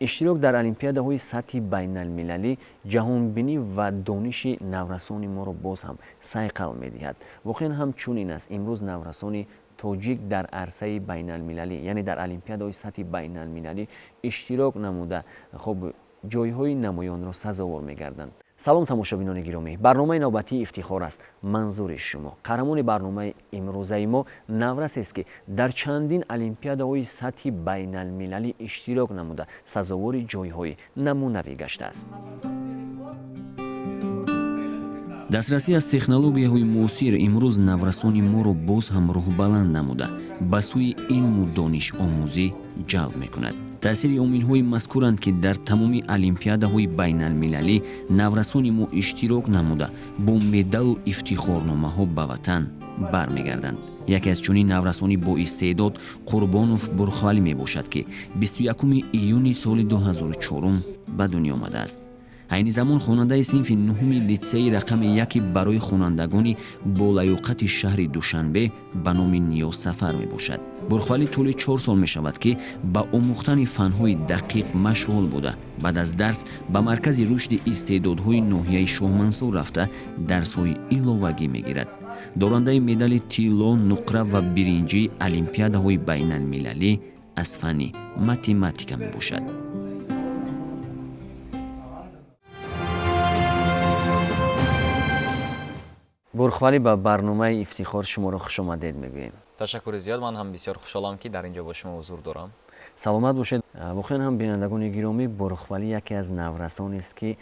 Иштирок дар олимпиадаҳои сатҳи байналмилалӣ ҷаҳонбинӣ ва дониши наврасони моро боз ҳам сайқал медиҳад. Воқеан ҳам чунин аст. Имрӯз наврасони тоҷик дар арсаи байналмилалӣ, яъне дар олимпиадаҳои сатҳи байналмилалӣ иштирок намуда, хуб, ҷойҳои намоёнро сазовор мегарданд. Салом, тамошобинони гиромӣ. Барномаи навбатии «Ифтихор» аст манзури шумо. Қаҳрамони барномаи имрӯзаи мо наврасест, ки дар чандин олимпиадаҳои сатҳи байналмилалӣ иштирок намуда, сазовори ҷойҳои намунавӣ гаштааст. Дастрасӣ аз технологияҳои муосир имрӯз наврасони моро боз ҳам рӯҳбаланд намуда, ба сӯи илму донишомӯзӣ ҷалб мекунад. Таъсири омилҳои мазкуранд, ки дар тамоми олимпиадаҳои байналмилалӣ наврасони мо иштирок намуда, бо медалу ифтихорномаҳо ба ватан бармегарданд. Яке аз чунин наврасони боистеъдод Қурбонов Бурхвалӣ мебошад, ки 21 июни соли 2004 ба дунё омадааст. Айни замон хонандаи синфи нуҳуми литсеи рақами яки барои хонандагони болаёқати шаҳри Душанбе ба номи Ниёз Сафар мебошад. Бурхвалӣ тӯли 4 сол мешавад, ки ба омӯхтани фанҳои дақиқ машғул буда, баъд аз дарс ба маркази рушди истеъдодҳои ноҳияи Шоҳмансур рафта, дарсҳои иловагӣ мегирад. Дорандаи медали тилло, нуқра ва биринҷии олимпиадаҳои байналмилалӣ аз фанни математика мебошад. Бурхвалӣ, ба барномаи «Ифтихор» шуморо хушомадед мегӯем. Ташаккури зиёд. Ман ҳам бисёр хушҳолам, ки дар ин ҷо бо шумо ҳузур дорам. Саломат бошед. Воқеан ҳам, бинандагони гиромӣ, Бурхвалӣ яке аз наврасонест, ки,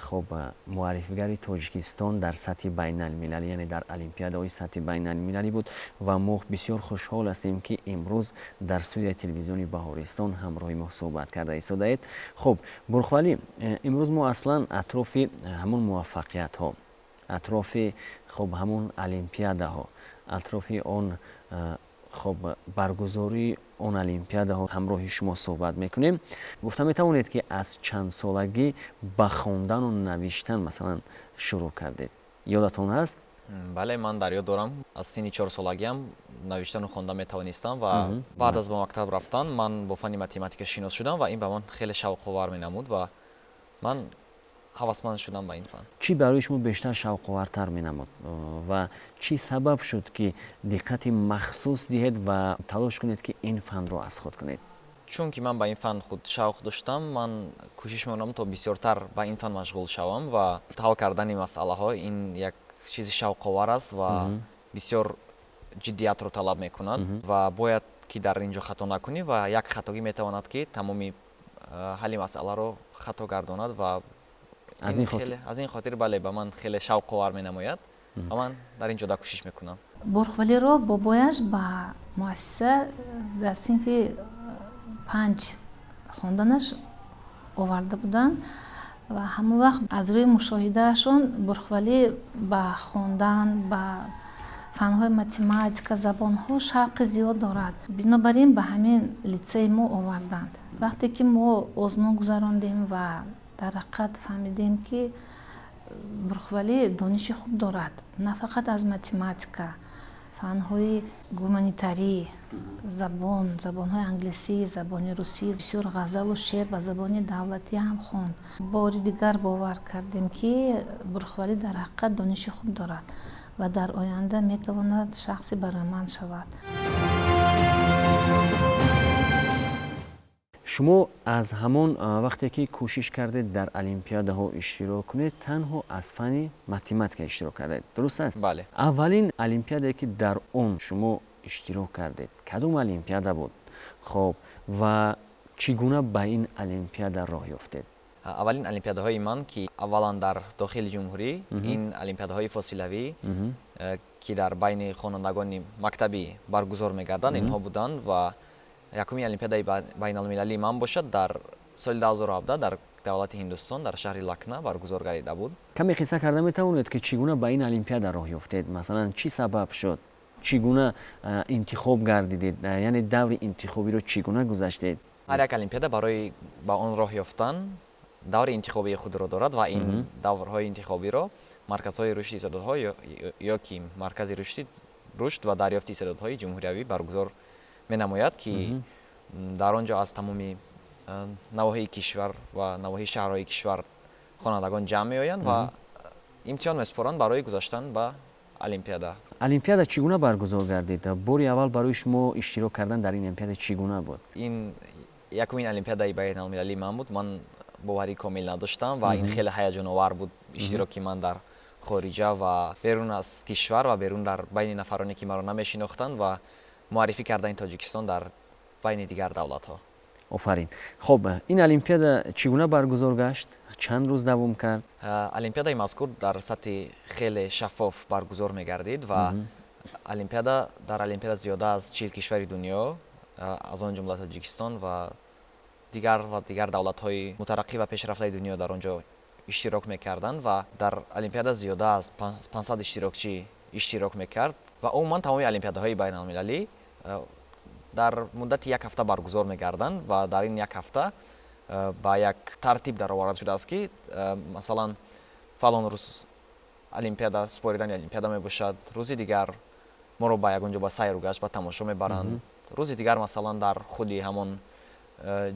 хуб, муаррифигари Тоҷикистон дар сатҳи байналмилалӣ, яъне дар олимпиадаҳои сатҳи байналмилалӣ буд ва мо бисёр хушҳол ҳастем, ки имрӯз дар студияи телевизиони Баҳористон ҳамроҳи мо суҳбат карда истодаед. Хуб, Бурхвалӣ, имрӯз мо аслан атрофи ҳамон муваффақиятҳо, атрофи, хуб, ҳамон олимпиадаҳо, атрофи он, хуб, баргузории он олимпиадаҳо ҳамроҳи шумо суҳбат мекунем. Гуфта метавонед, ки аз чанд солагӣ ба хондану навиштан, масалан, шурӯъ кардед? Ёдатон ҳаст? Бале, ман дар ёд дорам, аз синни 4 солагиам навиштану хонда метавонистам ва баъд аз ба мактаб рафтан ман бо фанни математика шинос шудам ва ин ба ман хеле шавқовар менамуд ва ман ҳавасманд шудам ба ин фан. Чӣ барои шумо бештар шавқовартар менамуд ва чӣ сабаб шуд, ки диққати махсус диҳед ва талош кунед, ки ин фанро аз худ кунед? Чунки ман ба ин фан худ шавқ доштам, ман кӯшиш мекунам, то бисёртар ба ин фан машғул шавам ва ҳал кардани масъалаҳо ин як чизи шавқовар аст ва бисёр ҷиддиятро талаб мекунад ва бояд ки дар ин ҷо хато накунӣ ва як хатогӣ метавонад, ки тамоми ҳалли масъаларо хато гардонад ва аз ин хотир, бале, ба ман хеле шавқовар менамояд ва ман дар ин ҷода кӯшиш мекунам. Бурхвалиро бобояш ба муассиса дар синфи 5 хонданаш оварда буданд ва ҳамон вақт аз рӯи мушоҳидаашон Бурхвалӣ ба хондан, ба фанҳои математика, забонҳо шавқи зиёд дорад. Бинобар ин ба ҳамин литсеи мо оварданд. Вақте ки мо озмун гузарондем ва дар ҳақиқат фаҳмидем, ки Бурхвалӣ дониши хуб дорад, на фақат аз математика, фанҳои гуманитарӣ, забон, забонҳои англисӣ, забони русӣ, бисёр ғазалу шеър ба забони давлатӣ ҳам хонд, бори дигар бовар кардем, ки Бурхвалӣ дар ҳақиқат дониши хуб дорад ва дар оянда метавонад шахси бароманд шавад. Шумо аз ҳамон вақте ки кӯшиш кардед дар олимпиадаҳо иштирок кунед, танҳо аз фанни математика иштирок кардед, дуруст аст? Бале. Аввалин олимпиадае, ки дар он шумо иштирок кардед, кадом олимпиада буд, хоб, ва чӣ гуна ба ин олимпиада роҳ ёфтед? Аввалин олимпиадаҳои ман, ки аввалан дар дохили ҷумҳурӣ, ин олимпиадаҳои фосилавӣ, ки дар байни хонандагони мактабӣ баргузор мегарданд, инҳо буданд ва якумин олимпиадаи байналмилалии ман бошад, дар соли 2017 дар давлати Ҳиндустон, дар шаҳри Лакна баргузор гардида буд. Каме қисса карда метавонед, ки чӣ гуна ба ин олимпиада роҳ ёфтед? Масалан, чӣ сабаб шуд, чӣ гуна интихоб гардидед, яъне даври интихобиро чӣ гуна гузаштед? Ҳар як олимпиада барои ба он роҳ ёфтан даври интихобии худро дорад ва ин даврҳои интихобиро марказҳои рушди истеъдодҳо ё ки маркази рушд ва дарёфти истеъдодҳои ҷумҳуриявӣ баргузор менамояд, ки дар он ҷо аз тамоми навоҳии кишвар ва навоҳии шаҳрҳои кишвар хонандагон ҷамъ меоянд ва имтиҳон месупоранд барои гузаштан ба олимпиада. Олимпиада чӣ гуна баргузор гардид? Бори аввал барои шумо иштирок кардан дар ин олимпиада чӣ гуна буд? Ин якумин олимпиадаи байналмилалии ман буд. Ман боварӣ комил надоштам ва ин хеле ҳаяҷоновар буд иштироки ман дар хориҷа ва берун аз кишвар ва берун дар байни нафароне ки маро намешинохтанд ва муаррифӣ кардани Тоҷикистон дар байни дигар давлатҳо. Офарин. Хуб, ин олимпиада чӣ гуна баргузор гашт? Чанд рӯз давом кард? Олимпиадаи мазкур дар сатҳи хеле шаффоф баргузор мегардид ва дар олимпиада зиёда аз 40 кишвари дунё, аз он ҷумла Тоҷикистон ва дигар давлатҳои мутараққӣ ва пешрафтаи дунё дар он ҷо иштирок мекарданд ва дар олимпиада зиёда аз 500 иштирокчӣ иштирок мекард ва умуман тамоми олимпиадаҳои байналмилалӣ дар муддати як ҳафта баргузор мегарданд ва дар ин як ҳафта ба як тартиб дароварда шудааст, ки масалан фалон рӯз олимпиада, супоридани олимпиада мебошад, рӯзи дигар моро ба ягон ҷо ба сайру гашт, ба тамошо мебаранд, рӯзи дигар масалан дар худи ҳамон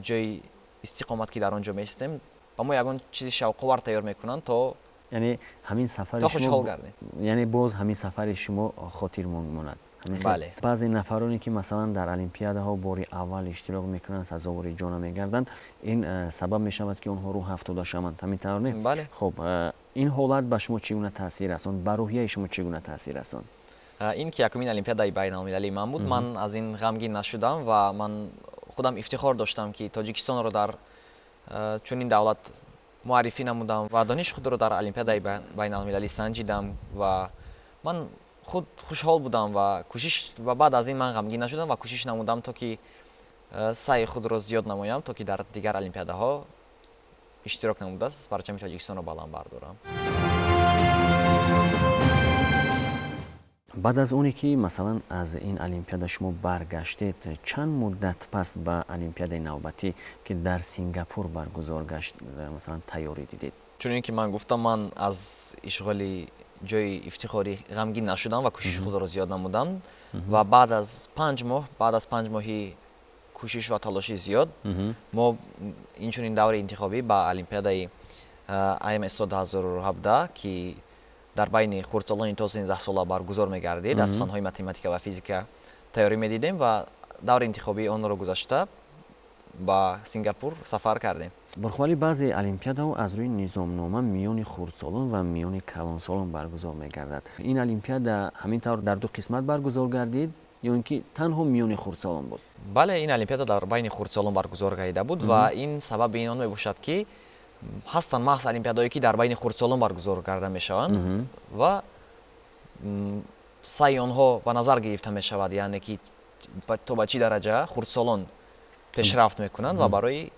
ҷои истиқомат ки дар он ҷо меистем ба мо ягон чизи шавқовар тайёр мекунанд то яъне ҳамин сафари шумо хушҳол гардем. Яъне боз ҳамин сафари шумо хотир монад. Бале. Баъзе нафароне ки масалан дар олимпиадаҳо бори аввал иштирок мекунанд, сазовори ҷо намегарданд, ин сабаб мешавад ки онҳо рӯҳ афтода шаванд. Ҳамин тавр не? Бале. Хуб, ин ҳолат ба шумо чӣ гуна таъсир расонд? Ба рӯҳияи шумо чӣ гуна таъсир расонд? Ин ки якумин олимпиадаи байналмилалии ман буд, ман аз ин ғамгин нашудам ва ман худам ифтихор доштам ки Тоҷикистонро дар чунин давлат муаррифӣ намудам ва дониши худро дар олимпиадаи байналмилалӣ санҷидам ва ман худ хушҳол будам ва кӯшиш ва баъд аз ин ман ғамгин нашудам ва кӯшиш намудам то ки саъи худро зиёд намоям то ки дар дигар олимпиадаҳо иштирок намуда парчами Тоҷикистонро баланд бардорам. Баъд аз оне ки масалан аз ин олимпиада шумо баргаштед, чанд муддат пас ба олимпиадаи навбатӣ ки дар Сингапур баргузор гашт масалан тайёрӣ дидед? Чунин ки ман гуфтам, ман аз ишғоли ҷои ифтихорӣ ғамгин нашудам ва кӯшиши худро зиёд намудам ва баъд аз 5 моҳи кӯшиш ва талоши зиёд мо инчунин даври интихобӣ ба олимпиадаи IMSO 2017 ки дар байни хурдсолони то 13 сола баргузор мегардид, аз фанҳои математика ва физика тайёрӣ медидем ва даври интихобии онро гузашта ба Сингапур сафар кардем. Бурхвали, баъзе олимпиадаҳо аз рӯи низомнома миёни хурдсолон ва миёни калонсолон баргузор мегардад. Ин олимпиада ҳамин тавр дар ду қисмат баргузор гардид ё ин ки танҳо миёни хурдсолон буд? Бале, ин олимпиада дар байни хурдсолон баргузор гардида буд ва ин сабаби ин он мебошад ки ҳастанд маҳз олимпиадаҳое ки дар байни хурдсолон баргузор карда мешаванд ва саъи онҳо ба назар гирифта мешавад, яъне ки то ба чӣ дараҷа хурдсолон пешрафт мекунанд ва барои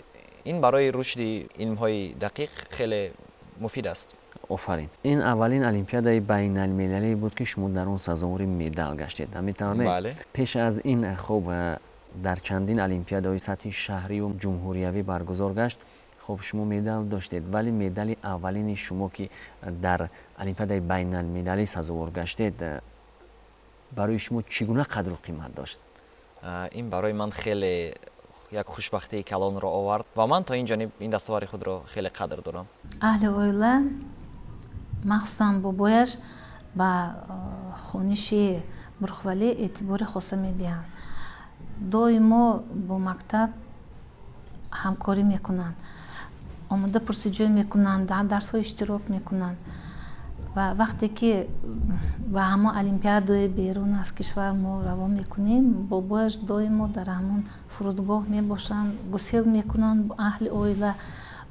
ин барои рушди илмҳои дақиқ хеле муфид аст. Офарин. Ин аввалин олимпиадаи байналмилалие буд ки шумо дар он сазовори медал гаштед. Ҳамин тавр не? Бале. Пеш аз ин хуб дар чандин олимпиадаҳои сатҳи шаҳриву ҷумҳуриявӣ баргузор гашт. Хуб, шумо медал доштед, вале медали аввалини шумо ки дар олимпиадаи байналмилалӣ сазовор гаштед, барои шумо чӣ гуна қадру қимат дошт? Ин барои ман хеле як хушбахтии калонро овард ва ман то ин ҷониб ин дастовари худро хеле қадр дорам. Аҳли оила, махсусан бобояш, ба хониши Бурхвалӣ эътибори хоса медиҳанд. Доимо бо мактаб ҳамкорӣ мекунанд, омода пурсиҷӯй мекунанд, дар дарсҳо иштирок мекунанд ва вақте ки ба ҳамон олимпиадаи берун аз кишвар мо равон мекунем, бобояш доимо дар ҳамон фурудгоҳ мебошанд, гусел мекунанд аҳли оила.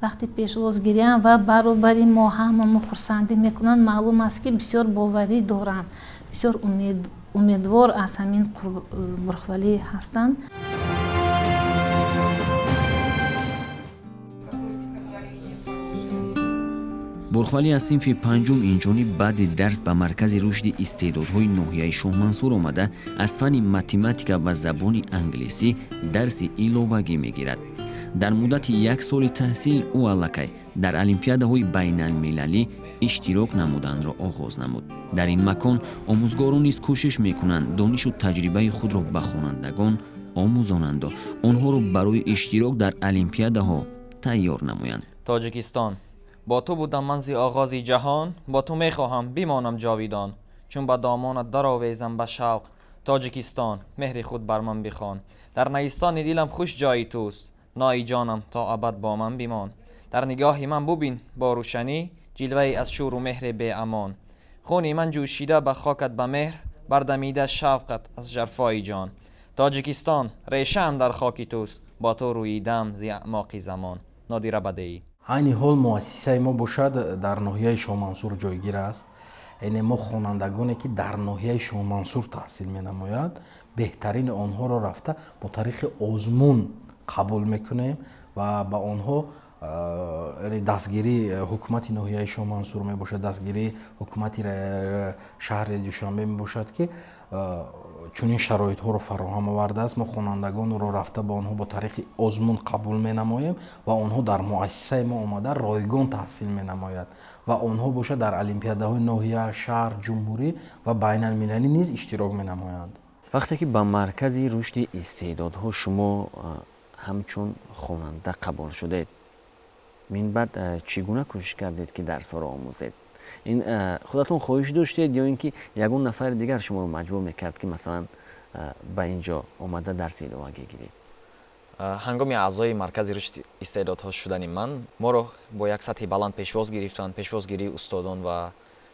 Вақте пешвоз гирянд ва баробари мо ҳама мо хурсандӣ мекунанд, маълум аст ки бисёр боварӣ доранд, бисёр умедвор аз ҳамин Бурхвалӣ ҳастанд. Бурхвалӣ аз синфи панҷум инҷониб баъди дарс ба маркази рушди истеъдодҳои ноҳияи Шоҳмансур омада аз фанни математика ва забони англисӣ дарси иловагӣ мегирад. Дар муддати як соли таҳсил ӯ аллакай дар олимпиадаҳои байналмилалӣ иштирок намуданро оғоз намуд. Дар ин макон омӯзгорон низ кӯшиш мекунанд донишу таҷрибаи худро ба хонандагон омӯзонанду онҳоро барои иштирок дар олимпиадаҳо тайёр намоянд. Тоҷикистон, бо ту будам ман зи оғози ҷаҳон, бо ту мехоҳам бимонам ҷовидон, чун ба домонат даровезам ба шавқ. Тоҷикистон, меҳри худ бар ман бихон. Дар найистони дилам хуш ҷои туст, нои ҷонам то абад бо ман бимон. Дар нигоҳи ман бубин бо рӯшанӣ, ҷилвае аз шӯру меҳри беамон. Хуни ман ҷӯшида ба хокат ба меҳр, бардамида шавқат аз жарфои ҷон. Тоҷикистон, решаам дар хоки туст, бо ту рӯидам зи аъмоқи замон. Нодира Бадеӣ. Айни ҳол муассисаи мо бошад дар ноҳияи Шоҳмансур ҷойгир аст. Яъне мо хонандагоне ки дар ноҳияи Шоҳмансур таҳсил менамояд, беҳтарини онҳоро рафта бо тариқи озмун қабул мекунем ва ба онҳо дастгирии ҳукумати ноҳияи Шоҳмансур мебошад, дастгирии ҳукумати шаҳри Душанбе мебошад, ки чунин шароитҳоро фароҳам овардааст. Мо хонандагонро рафта ба онҳо бо тариқи озмун қабул менамоем ва онҳо дар муассисаи мо омада ройгон таҳсил менамояд ва онҳо бошад дар олимпиадаҳои ноҳия, шаҳр, ҷумҳурӣ ва байналмилалӣ низ иштирок менамоянд. Вақте ки ба маркази рушди истеъдодҳо шумо ҳамчун хонанда қабул шудед, минбаъд чӣ гуна кӯшиш кардед ки дарсҳоро омӯзед? Ин худатон хоҳиш доштед ё ин ки ягон нафари дигар шуморо маҷбур мекард ки масалан ба ин ҷо омада дарси иловагӣ гиред? Ҳангоми аъзои маркази рушди истеъдодҳо шудани ман моро бо як сатҳи баланд пешвоз гирифтанд, пешвозгирии устодон ва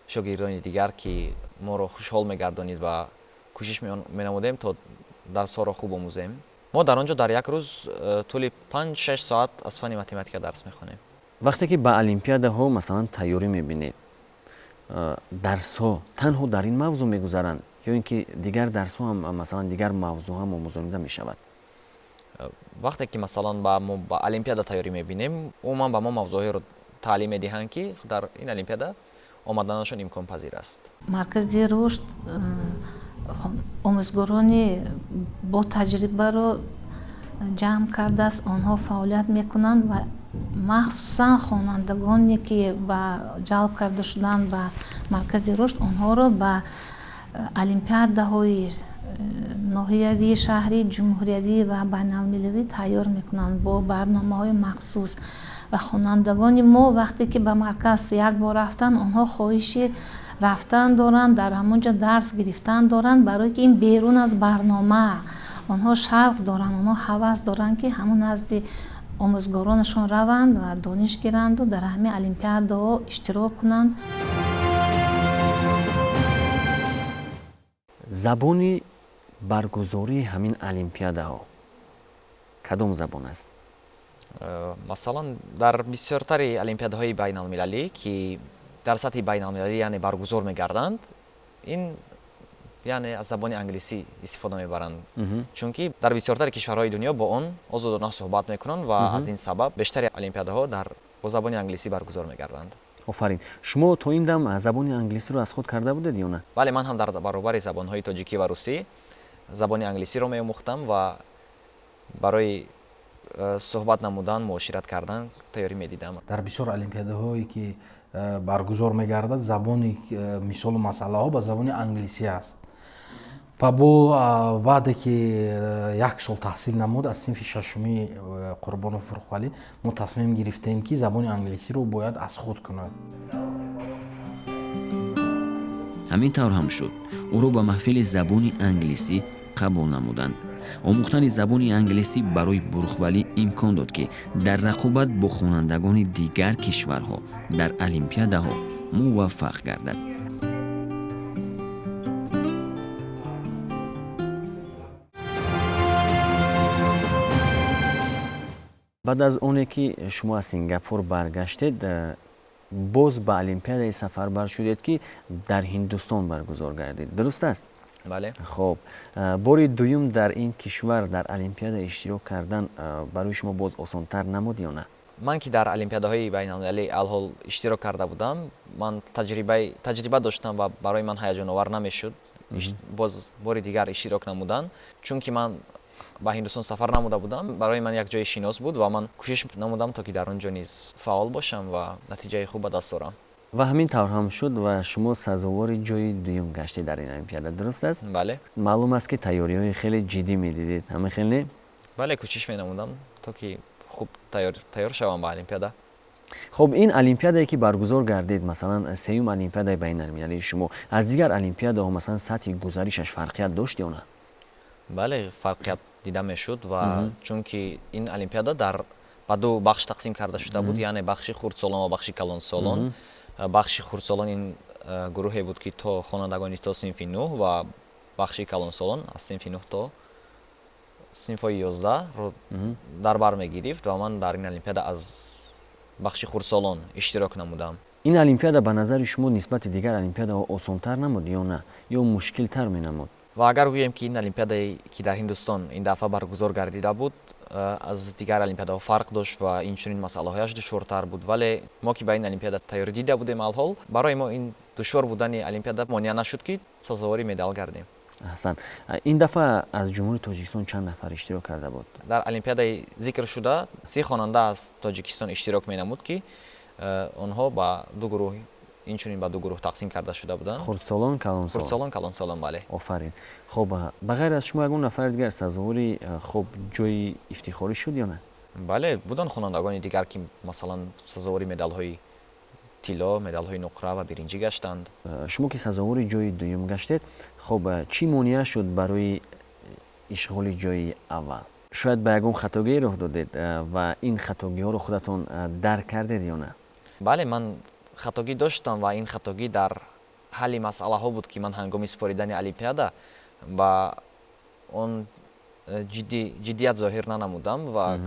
шогирдони дигар, ки моро хушҳол мегардонид ва кӯшиш менамудем то дарсҳоро хуб омӯзем. Мо дар он ҷо дар як рӯз тӯли 5-6 соат аз фанни математика дарс мехонем. Вақте ки ба олимпиадаҳо масалан тайёрӣ мебинед, дарсҳо танҳо дар ин мавзӯъ мегузаранд ё ин ки дигар дарсҳо ҳам масалан дигар мавзӯъ ҳам омӯзонида мешавад? Вақте ки масалан мо ба олимпиада тайёрӣ мебинем, умуман ба мо мавзӯъҳоеро таълим медиҳанд, ки дар ин олимпиада омаданашон имконпазир аст. Маркази рушд омӯзгорони бо таҷрибаро ҷамъ кардааст, онҳо фаъолият мекунанд ва махсусан хонандагоне ки ба ҷалб карда шуданд ба маркази рушд, онҳоро ба олимпиадаҳои ноҳиявӣ, шаҳрӣ, ҷумҳуриявӣ ва байналмилалӣ тайёр мекунанд бо барномаҳои махсус. Ва хонандагони мо вақте ки ба марказ як бор рафтанд, онҳо хоҳиши рафтан доранд, дар ҳамон ҷо дарс гирифтан доранд, барое ки ин берун аз барнома. Онҳо шавқ доранд, онҳо ҳавас доранд, ки ҳамон назди омӯзгоронашон раванд ва дониш гиранду дар ҳамин олимпиадаҳо иштирок кунанд. Забони баргузории ҳамин олимпиадаҳо кадом забон аст? Масалан, дар бисёртари олимпиадаҳои байналмилалӣ, ки дар сатҳи байналмилалӣ яъне баргузор мегарданд, ин яъне аз забони англисӣ истифода мебаранд, чунки дар бисёртари кишварҳои дунё бо он озодона суҳбат мекунанд ва аз ин сабаб бештари олимпиадаҳо бо забони англисӣ баргузор мегарданд. Офарин. Шумо то ин дам забони англисиро аз худ карда будед ё на? Бале, ман ҳам дар баробари забонҳои тоҷикӣ ва русӣ забони англисиро меомӯхтам ва барои суҳбат намудан, муошират кардан тайёрӣ медидам. Дар бисёр олимпиадаҳое ки баргузор мегардад, забони мисолу масъалаҳо ба забони англисӣ аст. Ва бо баъде ки як сол таҳсил намуд, аз синфи шашуми Қурбонов Фурухвалӣ мо тасмим гирифтем, ки забони англисиро бояд аз худ кунад. Ҳамин тавр ҳам шуд. Ӯро ба маҳфили забони англисӣ қабул намуданд. Омӯхтани забони англисӣ барои Бурхвалӣ имкон дод, ки дар рақобат бо хонандагони дигар кишварҳо дар олимпиадаҳо муваффақ гардад. Баъд аз оне ки шумо аз Сингапур баргаштед, боз ба олимпиадаи сафарбар шудед, ки дар Ҳиндустон баргузор гардид. Дуруст аст? Бале. Хоб, бори дуюм дар ин кишвар дар олимпиада иштирок кардан барои шумо боз осонтар намуд ё на? Ман ки дар олимпиадаҳои байналмилалӣ алҳол иштирок карда будам, ман таҷриба доштам ва барои ман ҳаяҷоновар намешуд боз бори дигар иштирок намудан, чунки ман ба Ҳиндустон сафар намуда будам. Барои ман як ҷои шинос буд ва ман кӯшиш намудам, то ки дар он ҷо низ фаъол бошам ва натиҷаи хуб ба даст орам. Ва ҳамин тавр ҳам шуд ва шумо сазовори ҷои дуюм гаштед дар ин олимпиада, дуруст аст? Бале. Маълум аст, ки тайёриҳои хеле ҷиддӣ медидед, ҳама хел не? Бале, кӯшиш менамудам, то ки хуб тайёр шавам ба олимпиада. Хуб, ин олимпиадае, ки баргузор гардид, масалан, сеюм олимпиадаи байналмилалии шумо, аз дигар олимпиадаҳо, масалан, сатҳи гузаришаш фарқият дошт ё на? Бале, фарқият дида мешуд, ва чунки ин олимпиада дар ба ду бахш тақсим карда шуда буд, яъне бахши хурдсолон ва бахши калонсолон. Бахши хурдсолон ин гурӯҳе буд, ки то хонандагони то синфи нӯҳ, ва бахши калонсолон аз синфи нӯҳ то синфҳои 11-ро дар бар мегирифт, ва ман дар ин олимпиада аз бахши хурдсолон иштирок намудам. Ин олимпиада ба назари шумо нисбати дигар олимпиадаҳо осонтар намуд ё на, ё мушкилтар менамуд? Ва агар гӯем, ки ин олимпиадае, ки дар Ҳиндустон ин дафъа баргузор гардида буд, аз дигар олимпиадаҳо фарқ дошт ва инчунин масъалаҳояш душвортар буд, вале мо, ки ба ин олимпиада тайёрӣ дида будем, алҳол барои мо ин душвор будани олимпиада монеа нашуд, ки сазовори медал гардем. Аҳсан. Ин дафъа аз Ҷумҳурии Тоҷикистон чанд нафар иштирок карда буд? Дар олимпиадаи зикршуда 30 хонанда аз Тоҷикистон иштирок менамуд, ки онҳо ба ду гурӯҳ, инчунин ба ду гурӯҳ тақсим карда шуда буданд. Хурдсолон, калонсолон? Хурдсолон, калонсолон, бале. Офарин. Хуб, ба ғайр аз шумо ягон нафари дигар сазовори, хуб, ҷои ифтихорӣ шуд ё на? Бале, буданд хонандагони дигар, ки, масалан, сазовори медалҳои тилло, медалҳои нуқра ва биринҷӣ гаштанд. Шумо, ки сазовори ҷои дуюм гаштед, хуб, чӣ монеа шуд барои ишғоли ҷои аввал? Шояд ба ягон хатогие роҳ додед ва ин хатогиҳоро худатон дарк кардед ё на? Бале, ман хатогӣ доштам, ва ин хатогӣ дар ҳалли масъалаҳо буд, ки ман ҳангоми супоридани олимпиада ба он ҷиддият зоҳир нанамудам, ва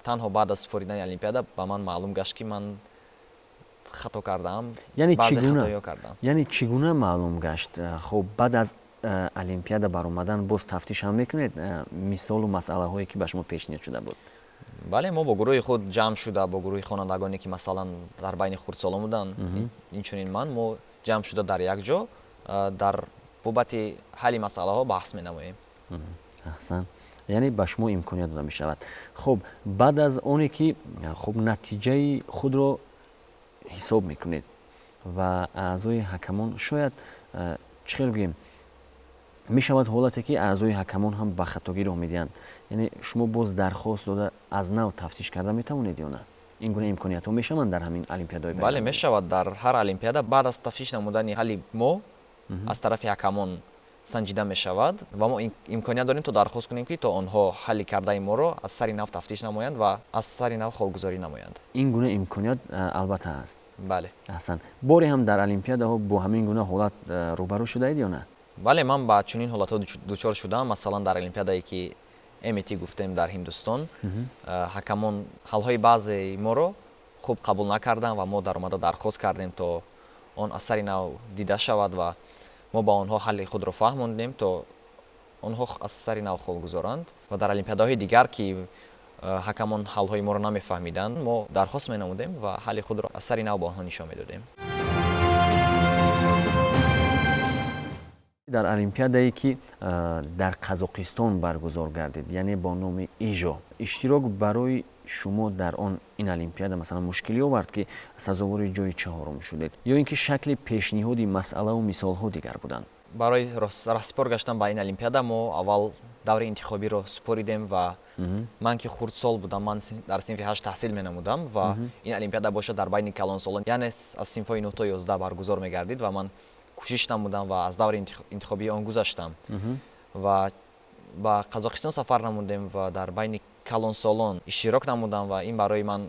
танҳо баъд аз супоридани олимпиада ба ман маълум гашт, ки ман хато кардаам. Яъне чӣ гуна? Яъне чӣ гуна маълум гашт? Хуб, баъд аз олимпиада баромадан боз тафтиш ҳам мекунед мисолу масъалаҳое, ки ба шумо пешниҳод шуда буд? Бале, мо бо гурӯҳи худ ҷамъ шуда, бо гурӯҳи хонандагоне, ки, масалан, дар байни хурдсолон буданд, инчунин ман, мо ҷамъ шуда дар як ҷо дар бобати ҳалли масъалаҳо баҳс менамоем. Аҳсан, яъне ба шумо имконият дода мешавад. Хуб, баъд аз оне ки, хуб, натиҷаи худро ҳисоб мекунед ва аъзои ҳакамон, шояд, чӣ хел гӯем, мешавад ҳолате, ки аъзои ҳакамон ҳам ба хатогӣ роҳ медиҳанд, яъне шумо боз дархост дода аз нав тафтиш карда метавонед ё на? Ин гуна имкониятҳо мешаванд дар ҳамин олимпиадаҳои? Бале, мешавад. Дар ҳар олимпиада баъд аз тафтиш намудани ҳалли мо аз тарафи ҳакамон санҷида мешавад, ва мо имконият дорем, то дархост кунем, ки то онҳо ҳалли кардаи моро аз сари нав тафтиш намоянд ва аз сари нав холгузорӣ намоянд. Ин гуна имконият албатта ҳаст? Бале. Аҳсан. Боре ҳам дар олимпиадаҳо бо ҳамин гуна ҳолат рӯбарӯ шудаед ё на? Бале, ман ба чунин ҳолатҳо дучор шудам. Масалан, дар олимпиадае, ки MAT гуфтем, дар Ҳиндустон, ҳакамон ҳалҳои баъзеи моро хуб қабул накарданд, ва мо даромада дархост кардем, то он аз сари нав дида шавад, ва мо ба онҳо ҳалли худро фаҳмондем, то онҳо аз сари нав хол гузоранд. Ва дар олимпиадаҳои дигар, ки ҳакамон ҳалҳои моро намефаҳмиданд, мо дархост менамудем ва ҳалли худро аз сари нав ба онҳо нишон медодем. Дар олимпиадае, ки дар Қазоқистон баргузор гардид, яъне бо номи ИЖО, иштирок барои шумо дар он ин олимпиада, масалан, мушкилӣ овард, ки сазовори ҷои чаҳорум шудед, ё ин ки шакли пешниҳоди масъалаву мисолҳо дигар буданд? Барои раҳсипор гаштан ба ин олимпиада мо аввал даври интихобиро супоридем, ва ман, ки хурдсол будам, ман дар синфи ҳашт таҳсил менамудам, ва ин олимпиада бошад дар байни калонсолон, яъне аз синфҳои нӯҳ то 11 баргузор мегардид, ва ман кӯшиш намудам ва аз даври интихобии он гузаштам ва ба Қазоқистон сафар намудем ва дар байни калонсолон иштирок намудам. Ва ин барои ман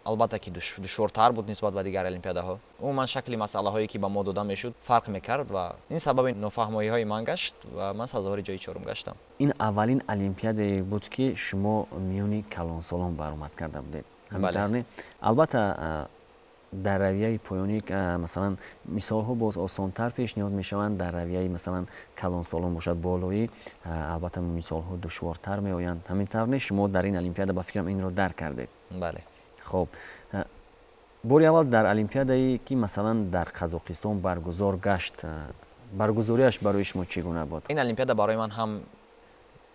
албатта ки душвортар буд нисбат ба дигар олимпиадаҳо. Умуман, шакли масъалаҳое, ки ба мо дода мешуд, фарқ мекард, ва ин сабаби нофаҳмоиҳои ман гашт ва ман сазовори ҷои чорум гаштам. Ин аввалин олимпиадае буд, ки шумо миёни калонсолон баромад карда будед, ҳамин не? Албатта, дар равияи поёнӣ, масалан, мисолҳо боз осонтар пешниҳод мешаванд, дар равияи, масалан, калонсолон бошад, болоӣ, албатта, мисолҳо душвортар меоянд, ҳамин тавр не? Шумо дар ин олимпиада, ба фикрам, инро дарк кардед? Бале. Хуб, бори аввал дар олимпиадае, ки, масалан, дар Қазоқистон баргузор гашт, баргузориаш барои шумо чӣ гуна буд? Ин олимпиада барои ман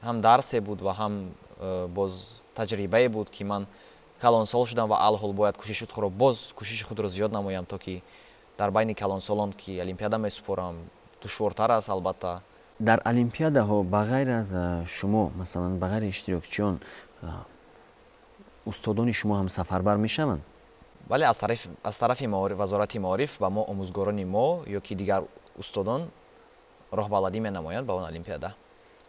ҳам дарсе буд ва ҳам боз таҷрибае буд, ки ман Калонсол шудам ва алҳол бояд кӯшиши худро зиёд намоям, то ки дар байни калонсолон ки олимпиада месупорам, душвортар аст албатта. Дар олимпиадаҳо ба ғайр аз шумо, масалан ба ғайри иштирокчиён, устодони шумо ҳам сафарбар мешаванд? Бале, аз тарафи вазорати маориф ба мо омӯзгорони мо ё ки дигар устодон роҳбаладӣ менамоянд ба он олимпиада.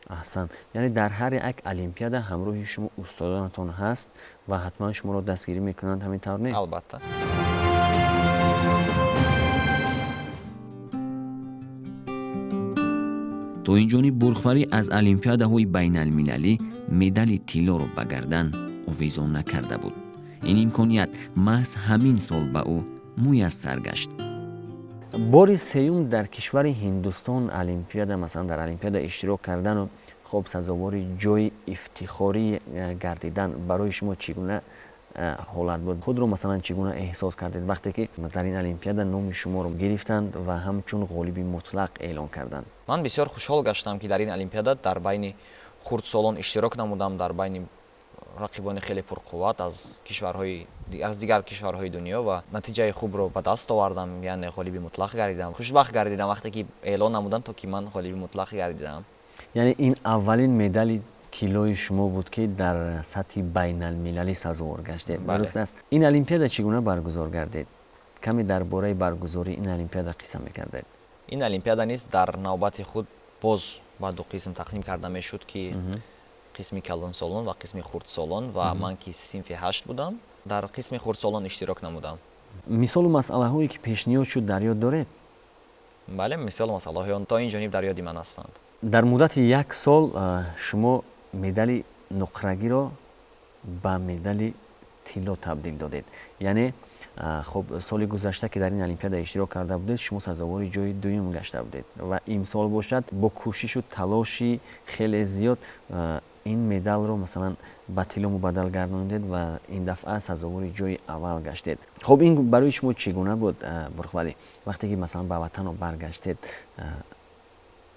Аҳсан, яъне дар ҳар як олимпиада ҳамроҳи шумо устодонатон ҳаст ва ҳатман шуморо дастгирӣ мекунанд, ҳамин тавр не? Албатта. То ин ҷониб Бурхвалӣ аз олимпиадаҳои байналмилалӣ медали тиллоро ба гардан овезон накарда буд. Ин имконият маҳз ҳамин сол ба ӯ муяссар гашт. Бори сеюм дар кишвари Ҳиндустон олимпиада, масалан дар олимпиада иштирок кардану хоб сазовори ҷои ифтихорӣ гардидан барои шумо чӣ гуна ҳолат буд? Худро масалан чӣ гуна эҳсос кардед вақте ки дар ин олимпиада номи шуморо гирифтанд ва ҳамчун ғолиби мутлақ эълон карданд? Ман бисёр хушҳол гаштам, ки дар ин олимпиада дар байни хурдсолон иштирок намудам, дар байни рақибони хеле пурқувват аз дигар кишварҳои дунё ва натиҷаи хубро ба даст овардам, яъне ғолиби мутлақ гардидам. Хушбахт гардидам вақте ки эълон намуданд, то ки ман ғолиби мутлақ гардидам. Яъне ин аввалин медали тиллои шумо буд, ки дар сатҳи байналмилалӣ сазовор гаштед, дуруст аст? Ин олимпиада чӣ гуна баргузор гардид? Каме дар бораи баргузории ин олимпиада қисса мекардед. Ин олимпиада низ дар навбати худ боз ба ду қисм тақсим карда мешуд, ки қисми калонсолон ва қисми хурдсолон, ва ман ки синфи 8 будам, дар қисми хурдсолон иштирок намудам. Мисолу масъалаҳое ки пешниҳод шуд дар ёд доред? Бале, мисолу масъалаҳои он то ин ҷониб дар ёди ман ҳастанд. Дар муддати як сол шумо медали нуқрагиро ба медали тилло табдил додед. Яъне хоб соли гузашта ки дар ин олимпиада иштирок карда будед, шумо сазовори ҷои дуюм гашта будед ва имсол бошад бо кӯшишу талоши хеле зиёд ин медалро масалан ба тилло мубаддал гардонидед ва ин дафъа сазовори ҷои аввал гаштед. Хоб ин барои шумо чӣ гуна буд, Бурхвалӣ? Вақте ки масалан ба ватано баргаштед,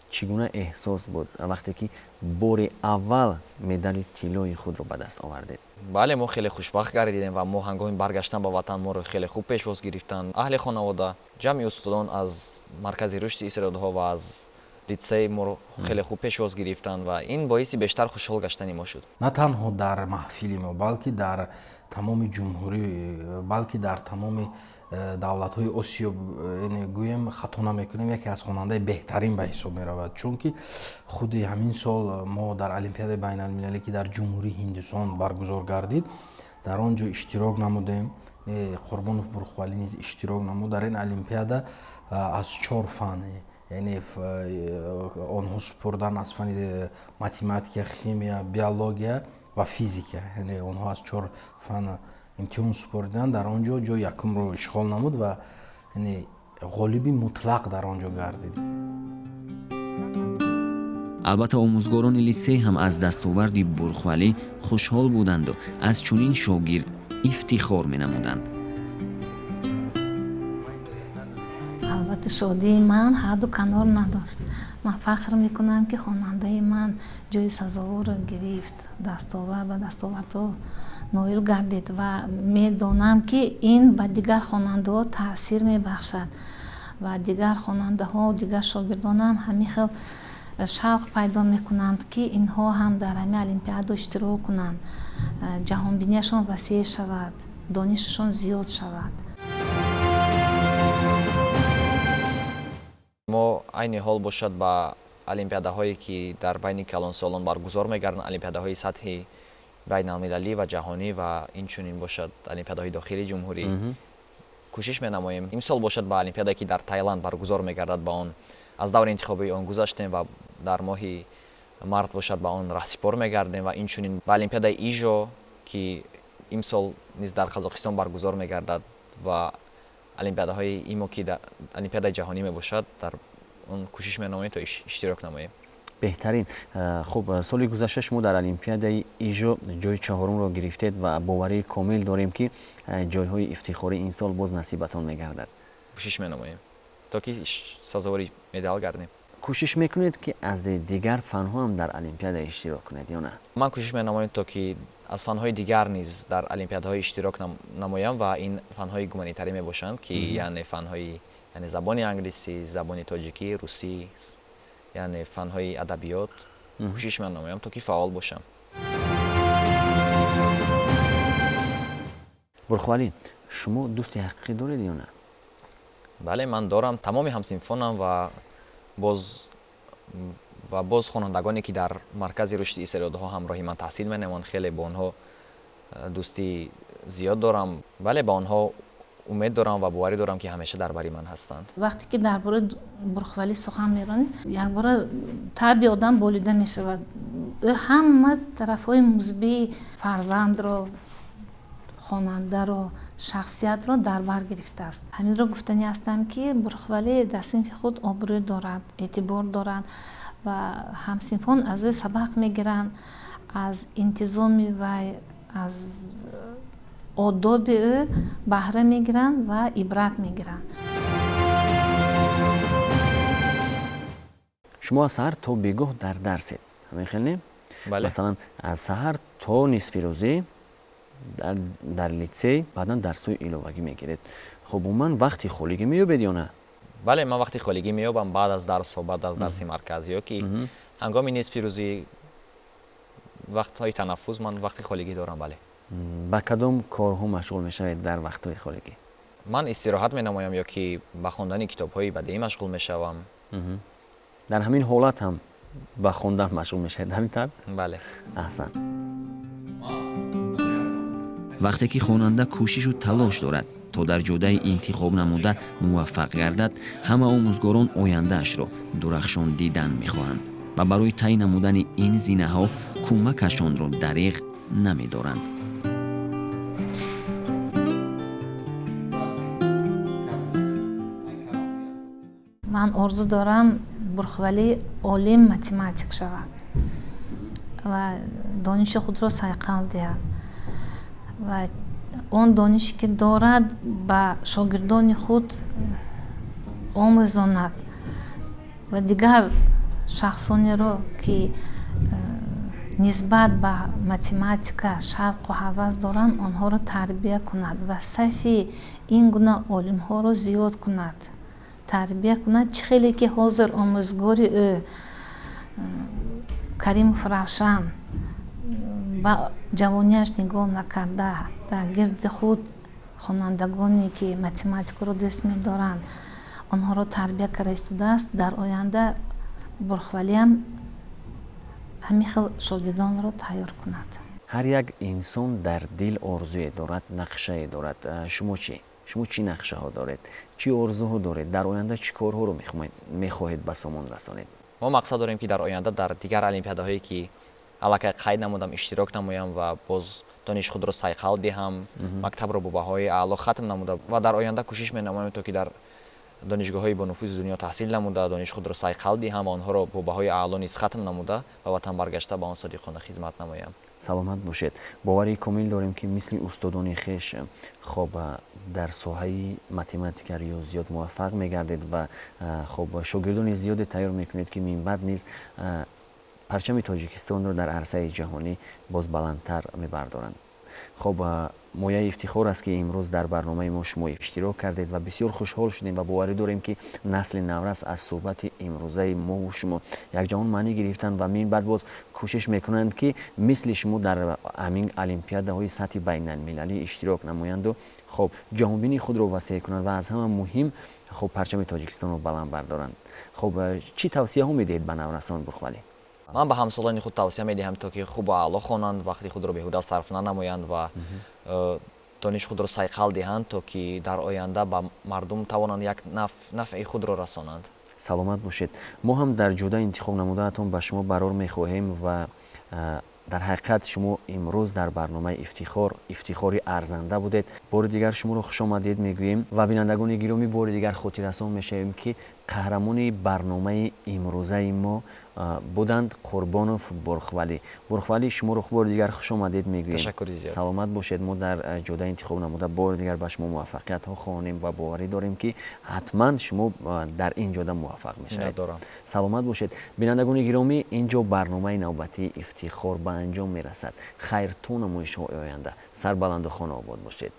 чӣ гуна эҳсос буд вақте ки бори аввал медали тиллои худро ба даст овардед? Бале, мо хеле хушбахт гардидем ва мо ҳангоми баргаштан ба ватан моро хеле хуб пешвоз гирифтанд. Аҳли хонавода, ҷамъи устодон аз маркази рушди истеъдодҳо ва аз литсей моро хеле хуб пешвоз гирифтанд ва ин боиси бештар хушҳол гаштани мо шуд. На танҳо дар маҳфили мо, балки дар тамоми ҷумҳурӣ, балки дар тамоми давлатҳои Осиё, гӯем хато намекунем, яке аз хонандаи беҳтарин ба ҳисоб меравад, чунки худи ҳамин сол мо дар олимпиадаи байналмилалӣ, ки дар ҷумҳурии Ҳиндустон баргузор гардид, дар он ҷо иштирок намудем. Қурбонов Бурхвалӣ низ иштирок намуд. Дар ин олимпиада аз 4 фан, яъне онҳо супурдан аз фани математика, химия, биология ва физика, яъне онҳо аз 4 фан имтиҳон супориданд. Дар он ҷо ҷои якумро ишғол намуд ва яъне ғолиби мутлақ дар он ҷо гардид. Албатта омӯзгорони литсей ҳам аз дастоварди Бурхвалӣ хушҳол буданду аз чунин шогирд ифтихор менамуданд. Албатта шодии ман ҳадду канор надошт. Ман фахр мекунам, ки хонандаи ман ҷои сазоворро гирифт, дастовард ба дастовардҳо ноил гардид ва медонам, ки ин ба дигар хонандаҳо таъсир мебахшад ва дигар хонандаҳо, дигар шогирдонам ҳамин хел шавқ пайдо мекунанд, ки инҳо ҳам дар ҳамин олимпиада иштирок кунанд, ҷаҳонбинияшон васеъ шавад, донишашон зиёд шавад. Мо айни ҳол бошад ба олимпиадаҳое, ки дар байни калонсолон баргузор мегарданд, олимпиадаҳои сатҳи байналмилалӣ ва ҷаҳонӣ ва инчунин бошад олимпиадаҳои дохили ҷумҳурӣ кӯшиш менамоем. Имсол бошад ба олимпиадае, ки дар Таиланд баргузор мегардад, ба он аз даври интихобии он гузаштем ва дар моҳи март бошад ба он раҳсипор мегардем ва инчунин ба олимпиадаи ижо, ки имсол низ дар Қазоқистон баргузор мегардад ва олимпиадаҳои имо, ки олимпиадаи ҷаҳонӣ мебошад, дар он кӯшиш менамоем то иштирок намоем. Беҳтарин. Хуб, соли гузашта шумо дар олимпиадаи ижо ҷои чаҳорумро гирифтед ва боварии комил дорем, ки ҷойҳои ифтихорӣ ин сол боз насибатон мегардад. Кӯшиш менамоем то ки сазовори медал гардем. Кӯшиш мекунед, ки аз дигар фанҳо ҳам дар олимпиада иштирок кунед ё на? Ман кӯшиш менамоям, то ки аз фанҳои дигар низ дар олимпиадаҳо иштирок намоям ва ин фанҳои гуманитарӣ мебошанд, ки яъне фанҳои яъне забони англисӣ, забони тоҷикӣ, русӣ, яъне фанҳои адабиёт кӯшиш менамоям, то ки фаъол бошам. Бурхвалӣ, шумо дӯсти ҳақиқӣ доред ё на? Бале, ман дорам. Тамоми ҳамсинфонам ва боз хонандагоне, ки дар маркази рушди истеъдодҳо ҳамроҳи ман таҳсил менамоянд, хеле бо онҳо дӯстии зиёд дорам. Бале, ба онҳо умед дорам ва боварӣ дорам, ки ҳамеша дар бари ман ҳастанд. Вақте ки дар бораи Бурхвалӣ сухан меронед, якбора таъби одам болида мешавад. Ӯ ҳама тарафҳои мусбии фарзандро, хонандаро, шахсиятро дар бар гирифтааст. Ҳаминро гуфтанӣ ҳастам, ки Бурхвалӣ дар синфи худ обрӯ дорад, эътибор дорад ва ҳамсинфон аз ӯ сабақ мегиранд, аз интизоми вай, аз одоби ӯ баҳра мегиранд ва ибрат мегиранд. Шумо аз саҳар то бегоҳ дар дарсед, ҳамин хел не? Бале. Масалан, аз саҳар то нисфирӯзӣ дар литсей, баъдан дарсҳои иловагӣ мегиред. Хуб, умуман вақти холигӣ меёбед ё на? Бале, ман вақти холигӣ меёбам баъд аз дарсҳо, баъд аз дарси марказӣ ё ки ҳангоми нисфирӯзӣ, вақтҳои танаффус ман вақти холигӣ дорам, бале. Ба кадом корҳо машғул мешавед дар вақтҳои холигӣ? Ман истироҳат менамоям ё ки ба хондани китобҳои бадеӣ машғул мешавам. Дар ҳамин ҳолат ҳам ба хондан машғул мешавед, ҳамин тавр? Бале. Аҳсан. Вақте ки хонанда кӯшишу талош дорад, то дар ҷодаи интихоб намуда муваффақ гардад, ҳама омӯзгорон ояндаашро дурахшон дидан мехоҳанд ва барои тай намудани ин зинаҳо кӯмакашонро дариғ намедоранд. Ман орзу дорам Бурхвалӣ олим математик шавад ва дониши худро сайқал диҳад ва он донише ки дорад ба шогирдони худ омӯзонад ва дигар шахсонеро, ки нисбат ба математика шавқу ҳавас доранд, онҳоро тарбия кунад ва сафи ин гуна олимҳоро зиёд кунад, тарбия кунад. Чӣ хеле ки ҳозир омӯзгори ӯ Каримов Равшан ба ҷавонияш нигоҳ накарда, дар гирди худ хонандагоне, ки математикаро дӯст медоранд, онҳоро тарбия карда истодааст, дар оянда Бурхвалиам ҳамин хел шогирдонро тайёр кунад. Ҳар як инсон дар дил орзуе дорад, нақшае дорад. Шумо чӣ? Шумо чӣ нақшаҳо доред? Чӣ орзуҳо доред? Дар оянда чӣ корҳоро мехоҳед ба сомон расонед? Мо мақсад дорем, ки дар оянда дар дигар олимпиадаҳое, ки аллакай қайд намудам, иштирок намоям ва боз дониши худро сайқал диҳам, мактабро бо баҳои аъло хатм намуда ва дар оянда кӯшиш менамоям, то ки дар донишгоҳҳои бонуфузи дунё таҳсил намуда, дониши худро сайқал диҳам ва онҳоро бо баҳои аъло низ хатм намуда ва ватан баргашта ба он содиқона хизмат намоям. Саломат бошед. Боварии комил дорем, ки мисли устодони хеш хоб дар соҳаи математика, риёзиёт муваффақ мегардед ва хоб шогирдони зиёде тайёр мекунед, ки минбаъд низ парчами Тоҷикистонро дар арсаи ҷаҳонӣ боз баландтар мебардоранд. Хоб, мояи ифтихор аст, ки имрӯз дар барномаи мо шумо иштирок кардед ва бисёр хушҳол шудем ва боварӣ дорем, ки насли наврас аз суҳбати имрӯзаи мову шумо якҷаҳон маънӣ гирифтанд ва минбаъд боз кӯшиш мекунанд, ки мисли шумо дар ҳамин олимпиадаҳои сатҳи байналмилалӣ иштирок намоянду хоб ҷаҳонбинии худро васеъ кунанд ва аз ҳама муҳим хоб парчами Тоҷикистонро баланд бардоранд. Хоб, чӣ тавсияҳо медиҳед ба наврасон, Бурхвалӣ? Ман ба ҳамсолони худ тавсия медиҳам, то ки хуб аъло хонанд, вақти худро беҳуда сарф нанамоянд ва дониши худро сайқал диҳанд, то ки дар оянда ба мардум тавонанд як нафъи худро расонанд. Саломат бошед. Мо ҳам дар ҷода интихоб намудаатон ба шумо барор мехоҳем ва дар ҳақиқат шумо имрӯз дар барномаи ифтихор ифтихори арзанда будед. Бори дигар шуморо хушомадед мегӯем ва бинандагони гиромӣ, бори дигар хотиррасон мешавем, ки қаҳрамони барномаи имрӯзаи мо Буданд Қурбонов Бурхвалӣ. Бурхвалӣ, шуморо бори дигар хуш омадед мегӯем. Ташаккури зиёд. Саломат бошед. Мо дар ҷода интихоб намуда бори дигар ба шумо муваффақиятҳо хоҳонем ва боварӣ дорем, ки ҳатман шумо дар ин ҷода муваффақ мешавед. Саломат бошед. Бинандагони гиромӣ, ин ҷо барномаи навбатии Ифтихор ба анҷом мерасад. Хайр, то намоишҳои оянда сарбаланду хонаобод бошед.